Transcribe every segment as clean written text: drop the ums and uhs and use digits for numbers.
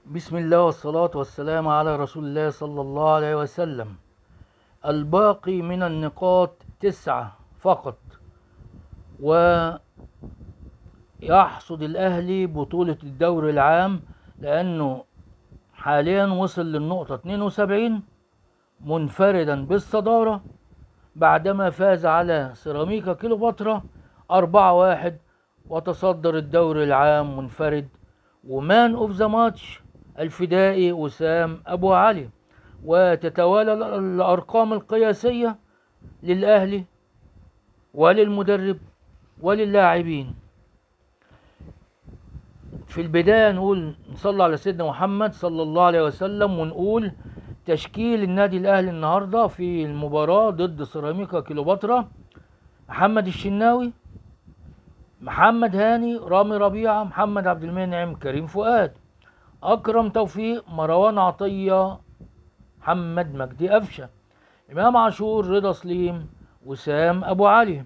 بسم الله والصلاة والسلام على رسول الله صلى الله عليه وسلم. الباقي من النقاط 9 فقط، ويحصد الأهلي بطولة الدوري العام، لأنه حاليا وصل للنقطة 72 منفردا بالصدارة بعدما فاز على سيراميكا كليوباترا 4-1 وتصدر الدوري العام منفرد. و man of the match الفدائي وسام ابو علي. وتتوالى الارقام القياسية للاهلي وللمدرب وللاعبين. في البداية نقول نصلي على سيدنا محمد صلى الله عليه وسلم، ونقول تشكيل النادي الاهلي النهارده في المباراة ضد سيراميكا كليوباترا: محمد الشناوي، محمد هاني، رامي ربيعة، محمد عبد المنعم، كريم فؤاد، أكرم توفيق، مروان عطية، محمد مجدي قفشة، إمام عاشور، رضا سليم، وسام أبو علي.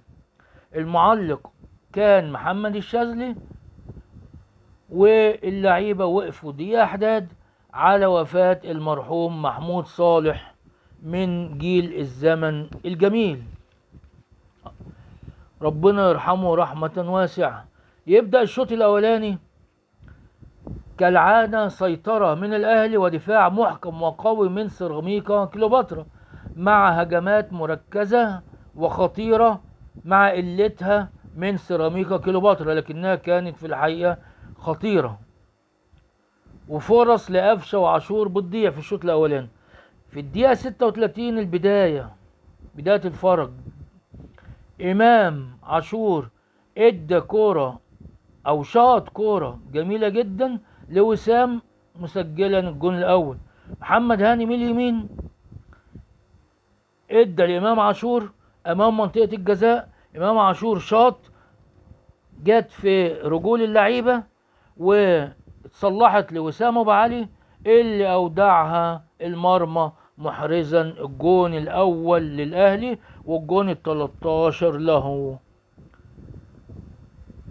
المعلق كان محمد الشاذلي، واللعيبة وقفوا دقيقة حداد على وفاة المرحوم محمود صالح من جيل الزمن الجميل، ربنا يرحمه رحمة واسعة. يبدأ الشوط الأولاني كالعادة سيطرة من الأهلي ودفاع محكم وقوي من سيراميكا كليوباترا، مع هجمات مركزة وخطيرة مع قلتها من سيراميكا كليوباترا، لكنها كانت في الحقيقة خطيرة، وفرص لقفشة وعاشور بتضيع في الشوط الأولاني. في الدقيقة 36 البداية، بداية الفرج، إمام عاشور ادى كورة أو شاط كورة جميلة جدا لوسام مسجلا الجون الأول. محمد هاني من اليمين ادى لإمام عاشور أمام منطقة الجزاء، إمام عاشور شاط جت في رجول اللعيبة واتصلحت لوسام أبو علي اللي أودعها المرمى محرزا الجون الأول للأهلي والجون 13 له.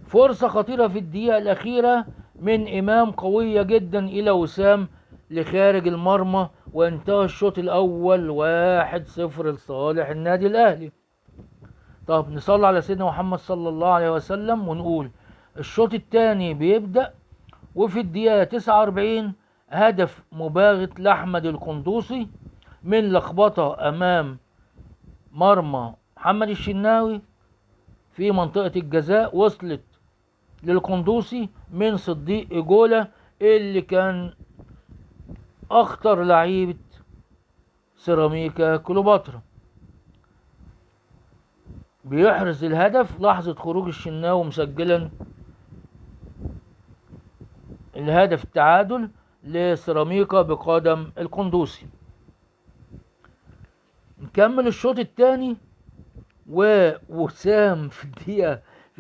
فرصة خطيرة في الدقيقة الأخيرة من إمام قوية جدا إلى وسام لخارج المرمى، وانتهى الشوط الأول 1-0 لصالح النادي الأهلي. طب نصلي على سيدنا محمد صلى الله عليه وسلم ونقول الشوط الثاني بيبدأ، وفي الدقيقة 49 هدف مباغت لأحمد القندوسي من لخبطة أمام مرمى محمد الشناوي في منطقة الجزاء، وصلت للقندوسي من صديق إجولة اللي كان أخطر لعيبة سيراميكا كليوباترا. بيحرز الهدف لحظة خروج الشناوي مسجلا الهدف التعادل لسيراميكا بقدم القندوسي. نكمل الشوط الثاني، ووسام في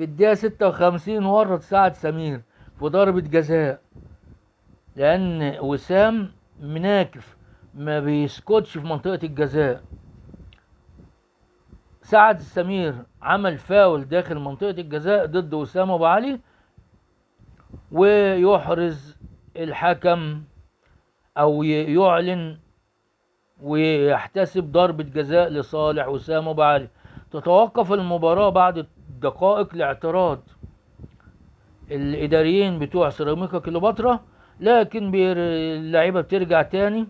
الدقيقة 56 ورط سعد سمير في ضربة جزاء، لأن وسام مناكف ما بيسكتش في منطقة الجزاء. سعد سمير عمل فاول داخل منطقة الجزاء ضد وسام أبو علي، ويحرز الحكم أو يعلن ويحتسب ضربة جزاء لصالح وسام أبو علي. تتوقف المباراة بعد دقائق لاعتراض الإداريين بتوع سيراميكا كليوباترا، لكن اللعيبة بترجع تاني.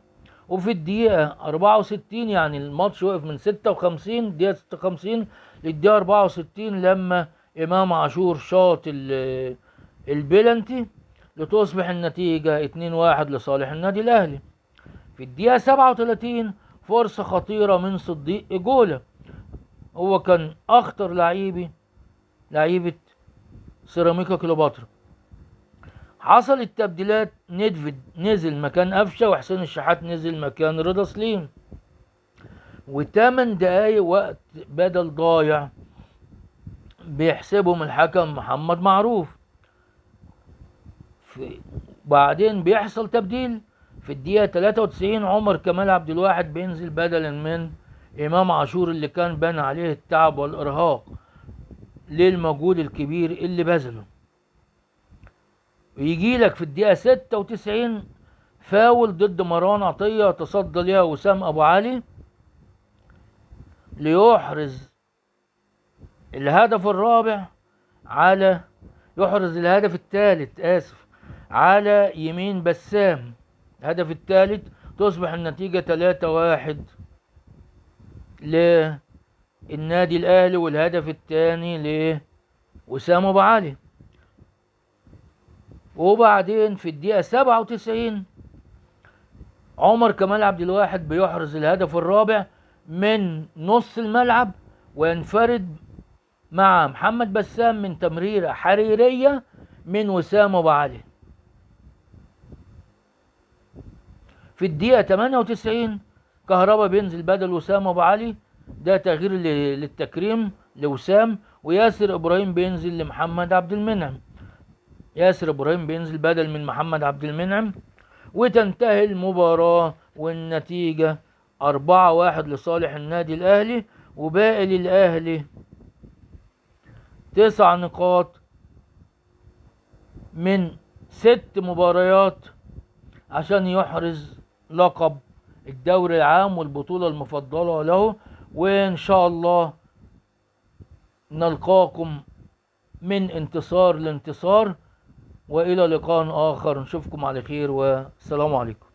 وفي الدقيقة 64، يعني الماتش وقف من 56 دقيقة 56 للدقيقة 64 لما إمام عاشور شاط البلنتي، لتصبح النتيجة 2-1 لصالح النادي الأهلي. في الدقيقة 37 فرصة خطيرة من صديق إجولة، هو كان أخطر لعيبة سيراميكا كليوباترا. حصلت تبديلات، ندفد نزل مكان قفشة، وحسين الشحات نزل مكان رضا سليم، و8 دقايق وقت بدل ضايع بيحسبهم الحكم محمد معروف. بعدين بيحصل تبديل في الدقيقة 93، عمر كمال عبد الواحد بينزل بدلا من إمام عاشور اللي كان بان عليه التعب والإرهاق للمجهود الكبير اللي بذله. ويجي لك في الدقيقة 96 فاول ضد مروان عطية تصدى لها وسام أبو علي ليحرز الهدف الرابع على يحرز الهدف الثالث آسف على يمين بسام، الهدف الثالث. تصبح النتيجة 3-1 للنادي الأهلي، والهدف الثاني لوسام أبو علي. وبعدين في الدقيقة 97 عمر كمال عبد الواحد بيحرز الهدف الرابع من نص الملعب، وينفرد مع محمد بسام من تمريرة حريرية من وسام أبو علي. في الدقيقة 98 كهربا بينزل بدل وسام أبو علي، ده تغيير للتكريم لوسام، وياسر إبراهيم بينزل لمحمد عبد المنعم، ياسر إبراهيم بينزل بدل من محمد عبد المنعم. وتنتهي المباراة والنتيجة 4-1 لصالح النادي الأهلي، وباقي للأهلي 9 نقاط من 6 مباريات عشان يحرز لقب الدوري العام والبطولة المفضلة له. وإن شاء الله نلقاكم من انتصار لانتصار، وإلى لقاء آخر، نشوفكم على خير والسلام عليكم.